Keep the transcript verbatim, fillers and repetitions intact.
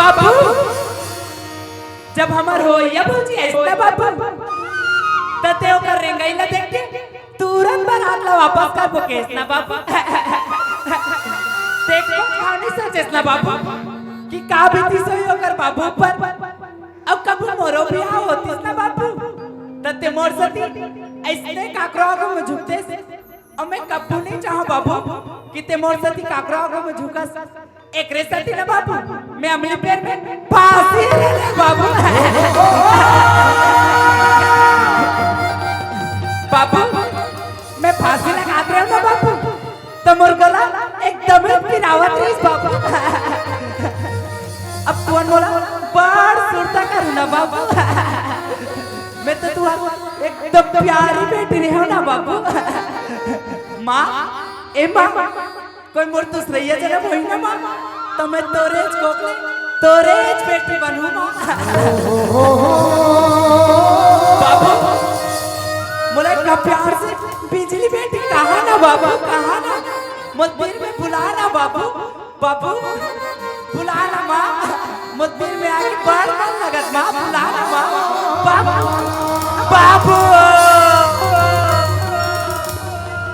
बाबू, जब हमर होइया भौजी आइस ना बाबू, त ते ओकर रेंगई ला देख के तुरंत बरात ला वापस करबो केस ना बाबू। ते को खानी सोचेस ना बाबू कि का बीतीस होही ओकर बाबू पर। अब कभू मोरो बिहाव होतिस ना बाबू, त ते मोर सेती अइसने काकरो आगू में झुकतेस। अउ मैं कभू नइ चाहंव बाबू कि ते मोर सेती काकरो आगू में झुकस। एकरे सेती ना बाबू, मैं अमली पेड़ में फांसी ले ले बाबू। बाबू, मैं फांसी लगात रहेंव ना बाबू, त मोर गला एकदम पिरावत रहिस बाबू। अब तुमन मोला बड़ सुरता करहू ना बाबू। मैं तो तुंहर एकदम प्यारी बेटी रहेंव ना बाबू। माँ, ए माँ, कोई मोर दूसरइया जनम होही ना माँ, त मैं तोरेच कोख ले, तोरेच बेटी बनहूँ माँ। बाबू, मोला इतना प्यार से बिजली बेटी कहा ना बाबू, कहा ना। मोर दिल में बुला ना बाबू, बाबू, बुला ना माँ। मोर दिल में आके बड़ मन लगत माँ,